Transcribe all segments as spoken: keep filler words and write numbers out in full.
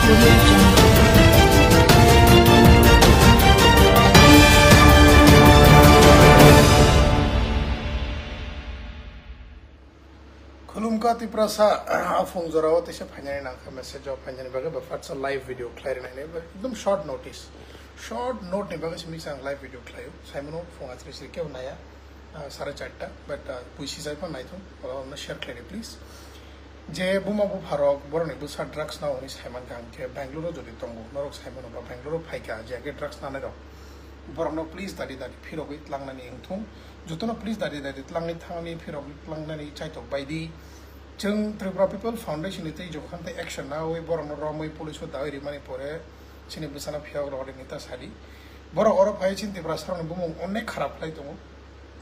Khulumkha Tiprasa, aphung jorao teisa phainani nangkha message o phainani bagwi ba fatsa live video khlai rwnai, ekdom short notice, short note ni bagwi simi chang live video khlaio. Saimano phung achri sri kebo naya, ah, sare charta, but, ah, puisi jai phan naithung, oro share khlai di please. Je buma bupharok borokni bwsa drugs nao hwnwi saimankha, hwnkhe Bangalore-o jodi tongo, norok saimano ba Bangalore-o phaikha, je age drugs nanairok, borokno please dadi dadi phirogwi tlangnani wngthung. Jotono please dadi dadi tlangwi thangni phirogwi tlangnani chaitok baidi. Chwng Tripura People Foundation ni twi jokhon tei action nawi borokno romwi police-o dawi rimani pore chini bwsano phiyok rok rini ta sadi. Borok oro phai chini Tiprasarokni bumung onek kharap khlai tongo.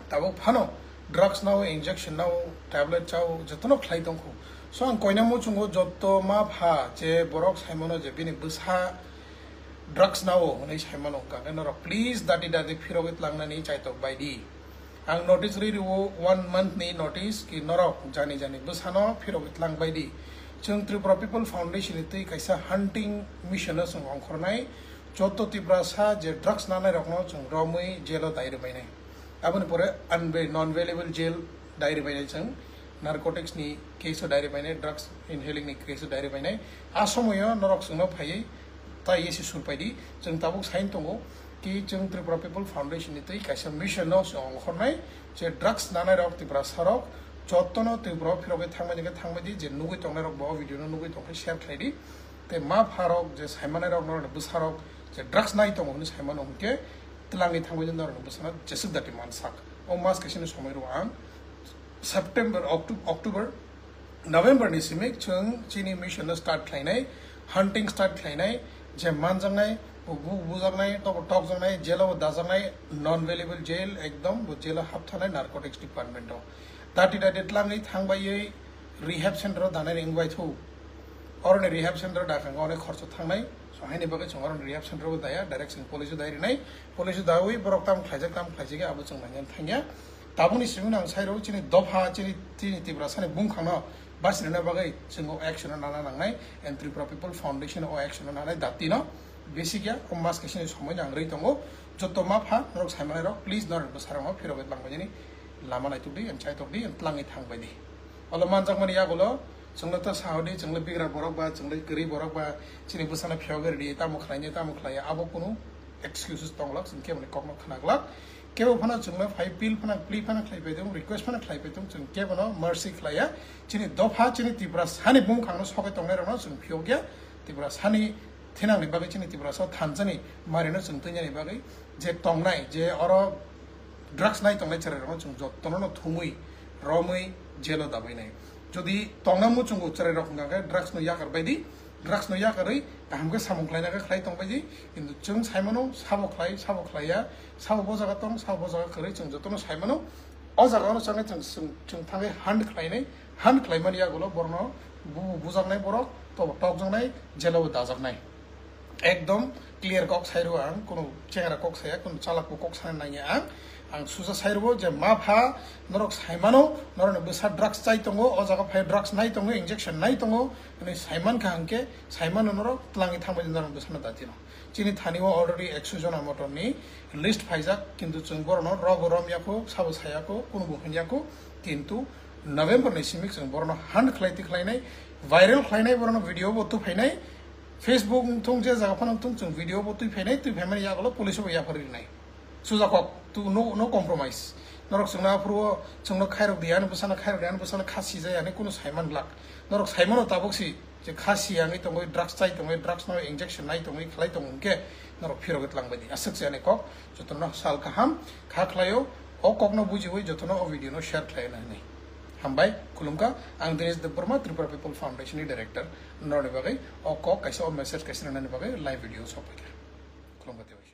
Tabuk phano drugs nao, injection nao, tablet chao, jotono khlai tongkho. So ang koina muchungo joto ma pha je borok saimano je bini bwsa drugs nao hwnwi saimano, hwnkha khe norok please dadi dadi phirogwi tlangnani chaitok baidi. Ang notice ri rio one month ni notice ki norok jani jani bwsano phirogwi tlang baidi. Chwng Tripura People Foundation ni twi kaisa hunting mission no chwng ongkhornai. Joto Tiprasa je drugs nanai rokno chwng romwi jail o dai rwbainai. Aboni pore unbe-, non bailable jail diary bainai chwng, narcotics ni case o diary bainai, drugs inhaling ni case o diary bainai. A somoyo norok chwngno phaiwi tai esi sur paidi. Chwng tabuk sain tongo ki chwng Tripura People Foundation ni twi kaisa mission no chwng ongkhornai, je drugs nanai rok Tiprasa rok jotono Tripura o phirogwi thangmani khe thangmadi, je nugwi tongnai rok bo video no nugwi tongkhe share khlai di. Tei ma pha rok je saimanai rok norok bwsa rok je drugs nai tongo hwnwi saimano hwnkhe twlangwi thangwi norok bwsano jeswk dati mansak. O mas kaisa ni somoi rwo ang September, Octo-, October, November ni simi chwng chini mission no start khlainai, hunting start khlainai, je manjaknai, bu-, bu-, bujaknai, tobo tokjaknai, jail o dajaknai, non bailable jail, ekdom bo jail o hapthanai narcotics department o. Dati dati tlangwi thangbaiwi rehab center o danai ringbai thu. Oroni rehab center o dakhang onek khorcho thangnai. So haini bagwi chwng oroni rehab center o daya, direct chwng police o dai rinai. Police o dawi borok tam khlaijak, tam khlaijak, abo chwng nangya thangya. Tabukni simi nang sai rw chini dopha, chini, chini Tiprasani bumkhangno bachirina bagwi chwng o action o nana nangnai, and Tripura People Foundation o action o nanai dati no. Basic ya, o mas kaisa ni somoi nang rwi tongo. Joto ma pha norok saimanai rok, please norok bwsarok no phirogwi tlang bainani lama naituk di, and chaitok di, and tlangwi thang bai di. Olo manjakmani yagulo chwngno ta saho di, chwngno bigra borok ba, chwngno kwrwi borok ba, chini bwsano phiyogwi rw di, tamo khlainai, tamo khlaiya, abo kunu excuses tonglak, chwng keboni kokno khnaglak. Kebo phano chwngno phai appeal phano, plea phano khlai pai tong, request phano khlai pai tong, chwng kebono mercy khlaiya. Chini dopha, chini Tiprasani bumkhangno sogwi tongnai rokno chwng phiyokya. Tiprasani thinangni bagwi, chini Tiprasa thansa ni marino chwng twngjani bagwi je tongnai, je oro drugs nai tongnai chwrai rokno chwng jotono no thumwi romwi jail o dabainai. Jodi tongna muchungo chwrai rok hwnkha khe drugs no yakar bai di, drugs no yakarwi kaham khe samung khlaina khe khlai tong bai di, kintu chwng sai mano sabo khlai, sabo khlaiya, sabo bo jaga tong, sabo bo jaga kwrwi chwng jotono sai mano. O jaga no changwi chwng, chwng, chwng thangwi hunt khlainai, hunt khlaimani yagulo borokno bu-, bujaknai borok, tobo tokjaknai, jail o dajaknai. Ekdom clear kok sai rwo ang, kunu chengra kok saya, kunu chalak bo kok sana nangya ang. Ang suja sai rwo je ma pha norok sai mano, norokni bwsa drugs chai tongo, o jaga phai drugs nai tongo, injection nai tongo, hwnwi sai mankha hwnkhe, sai mano norok twlangwi thangbai di norokni bwsano datino. Chini thani o already ekso jona motom ni list phaijak, kintu chwng borokno rogo romya kho, sabo saya kho, kunu bo hwnya kho, kintu November ni simi chwng borokno hunt khlai ti khlainai, viral khlainai, borokno video bo tuphainai, Facebook wngthung, je jaga phano wngthung, chwng video bo twi phainai, twi phaimani yagulo police bo yaphar rinai. Suja kok, tu no, no compromise. Norok chwngno aphuru o chwngno khairok di, ani bwsano khairok di, ani bwsano kha sijai, ani kunu saiman glak. Norok saimano tabuk si je kha si yangwi tongwi, drugs chai tongwi, drugs no injection nai tongwi, khlai tong hwnkhe norok phirogwi tlang bai di. Aswk se ani kok, jotono sal kaham kha khlaio, o kokno bujiwi jotono o video no share khlai na hwnwi. Hambai, khulumkha, ang Dinesh Debbarma, Tripura People Foundation ni director, norokni bagwi o kok kaisa, o message kaisa rwnani bagwi live video sokphaikha. Khulumkha tei.